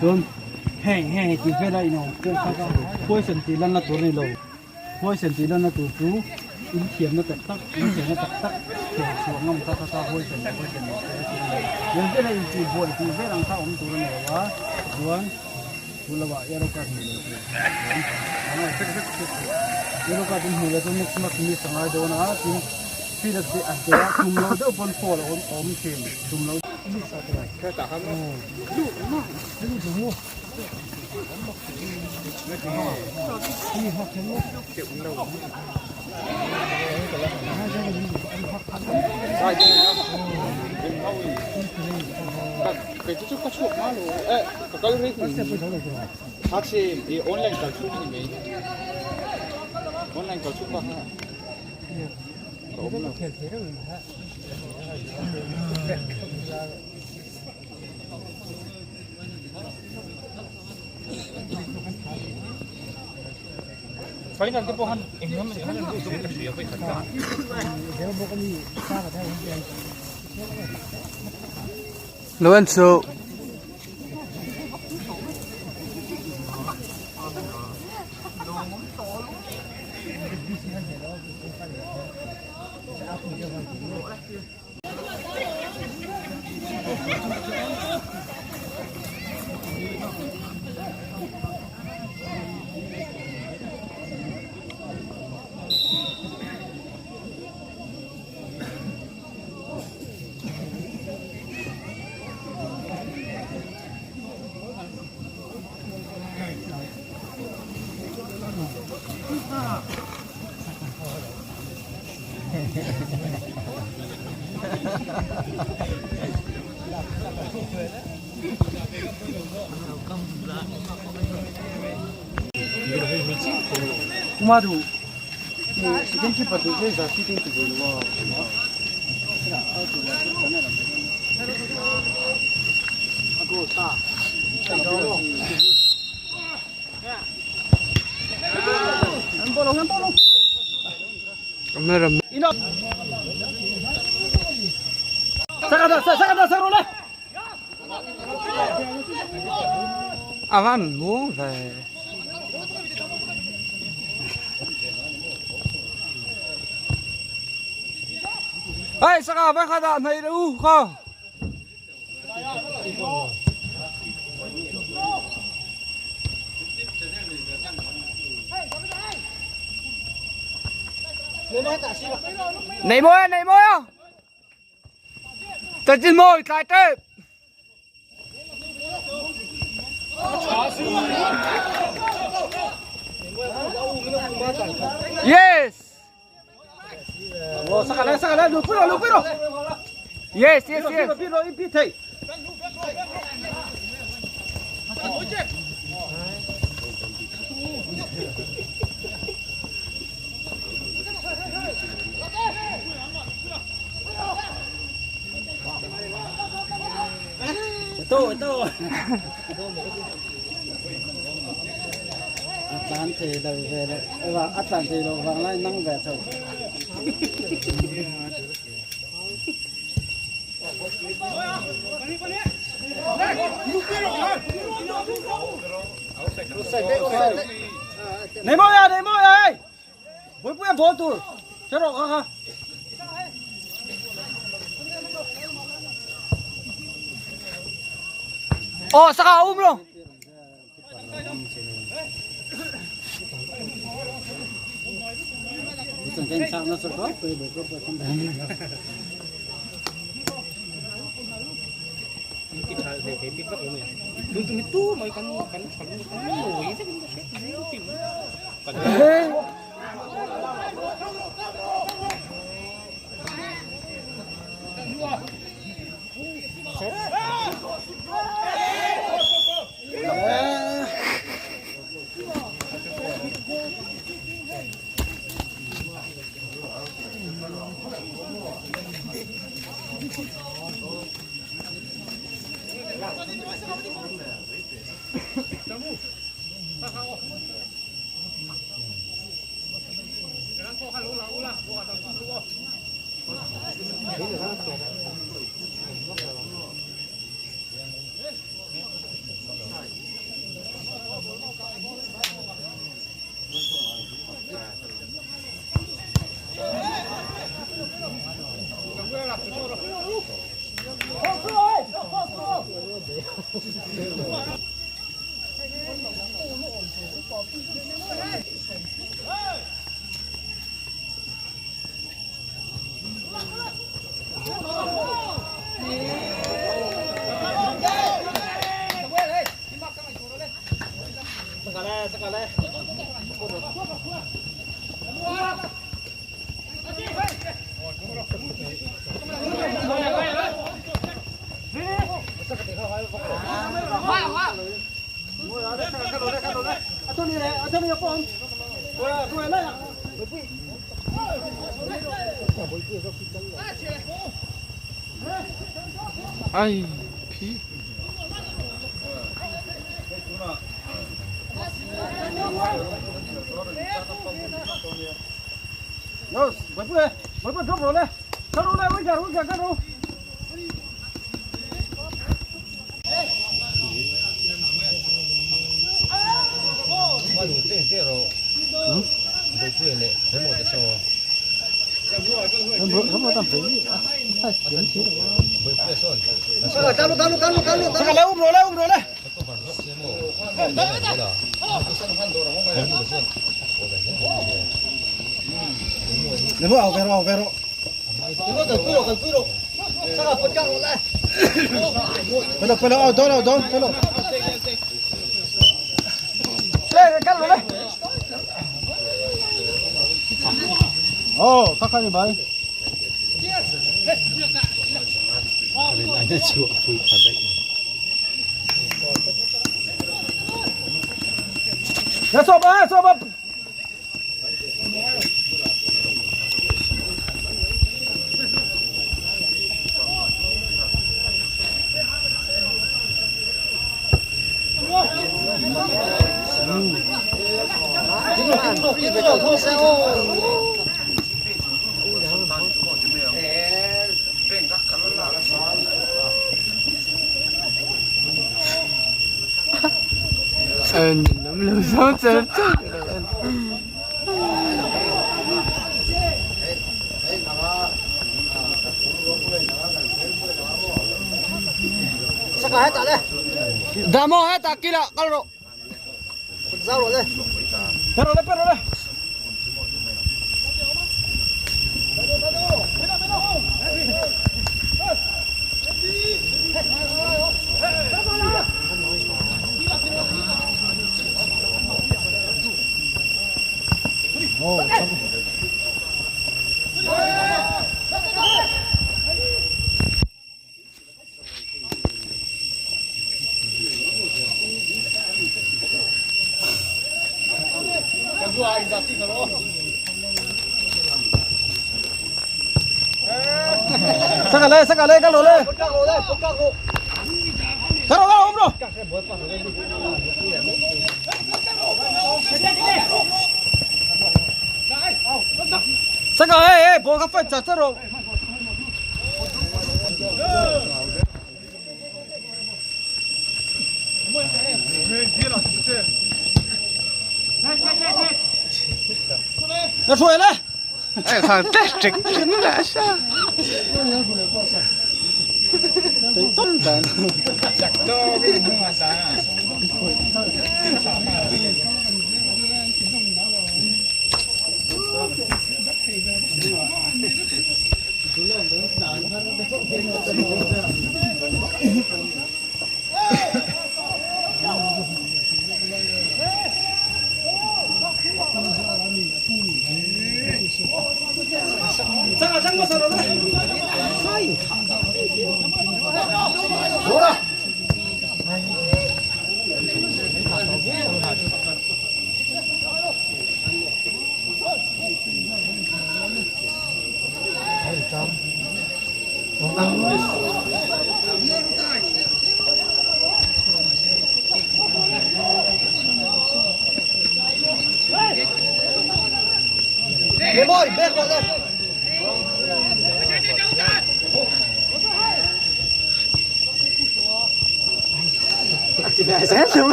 Chuan heng heng tih vela in awm pawh kha kha poison tih lanna tur a ni lo. Huaisen tih lanna tur chu in thiamna tak tak, in thiamna tak tak thiam chhuah ngam kha kha kha huaisen leh huaisen lo te a tih a ni. Vel vela intih buai tih vel ang kha awm tur a ni lo a, chuan chu lamah yellow card hmuh leh tur chuan a ngai vek vek vek thei. Yellow card in hmuh leh chuan next match miss a ngai dawn a, tin field a a deh a tum lo deuh pawn foul a awm a awm thin, tum lo miss a Final te pawh han eng emaw han lut zawk ka hria vawikhat ta. Lo en suh. Kuma du second keeper du che jersey tin ti bo Avan muang ve. Hey, saka vai kha da nei u kha. Nei mawi nei mawi a. Chanchin mawi tlai tep. Yes. Yes, yes, yes. A tlan thei lo ve leh a tlan thei lo vang lai nang ve tho. Nei mawi a, nei mawi a hei. Buipui a ball tur. Che rawh kha kha. Ồ, sao cả luôn. Ai phi.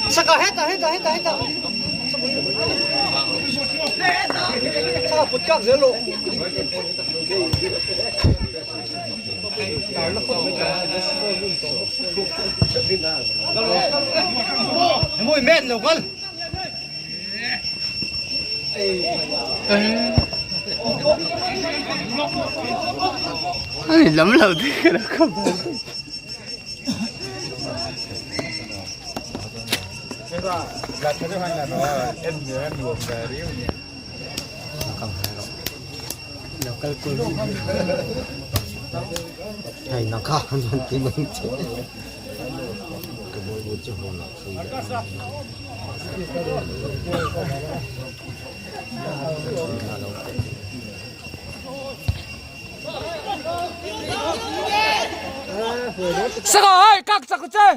Saka heta heta heta heta. Saka put kak zel rawh. Mawi men lo kal. Ani lam lo te ka lo kham. Saka ơi, các chặt chơi.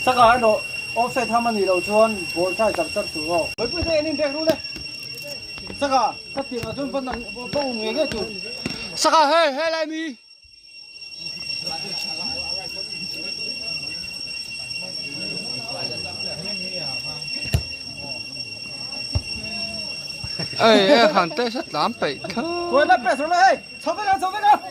Saka erawh offside ham a nih loh chuan ball try char char tur aw. Mipui te en in pek ru le. Saka ka tiang ah chuan va nang va um ngei ngei tur. Saka hei hei lai mi. Ê ê hàn te sat lam peih kha. Tuai la press rawh le hei. Chho vek ang chho vek ang.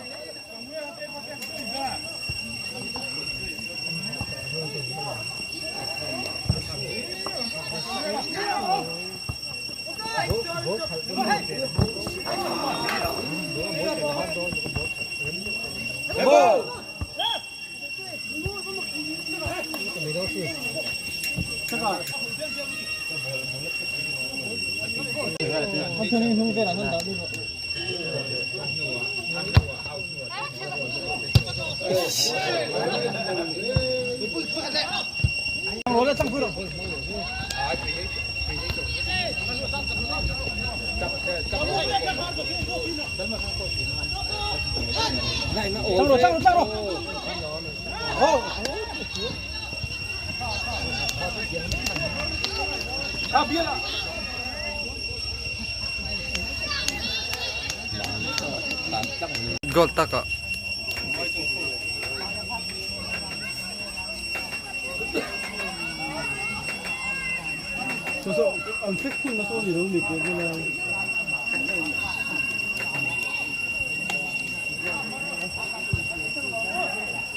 Goal takah.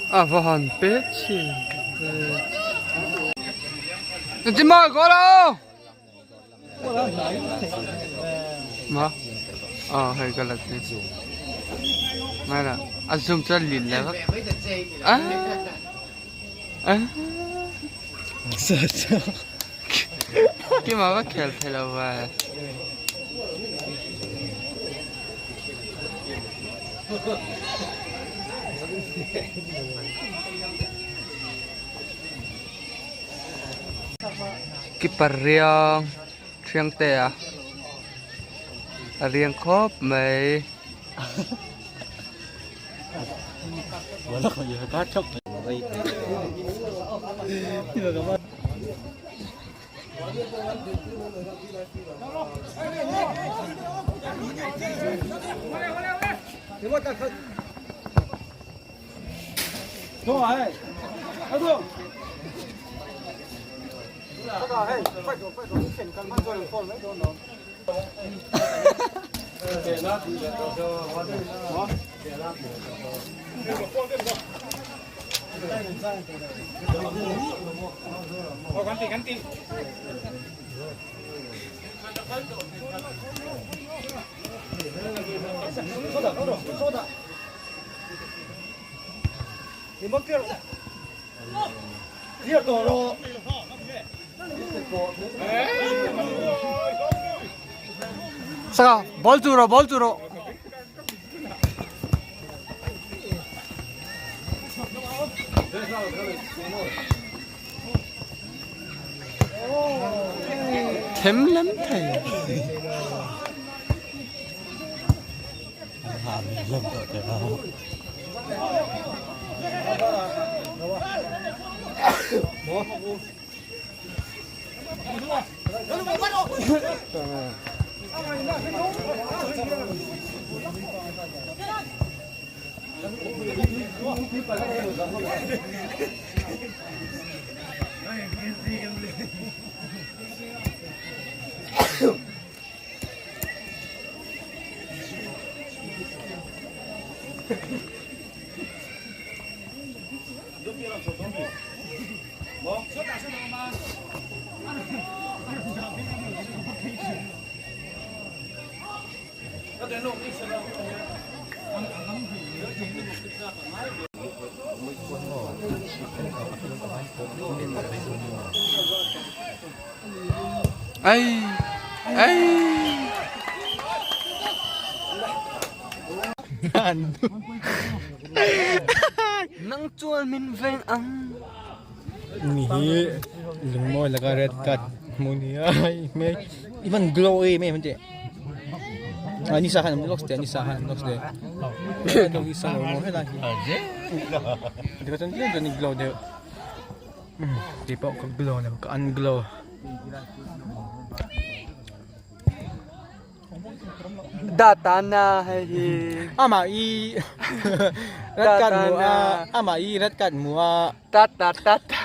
A va han pe chin Chi mời có đâu Ma à hay cái là cái Mai là ăn zoom cho lìn là vắt à à Cái mà bắt khel thei lo va. Keeper riang thiang te a a riang khawp mai. Saka ball chu rawh ball chu rawh. Them lem thei. Ai ai. Nang chuan min veng ang. Ni hi lungmawi laka red card hmuh ni a hmel even glow em em an tih a ni sa khan an lawk te ni sa khan an lawk te helai hi tikah chuan tlem chuan glow deuh keipawh ka glow lo ka unglow. Data na hei hi. Amah i red card hmu a amah i red card hmu a. Ta ta ta ta.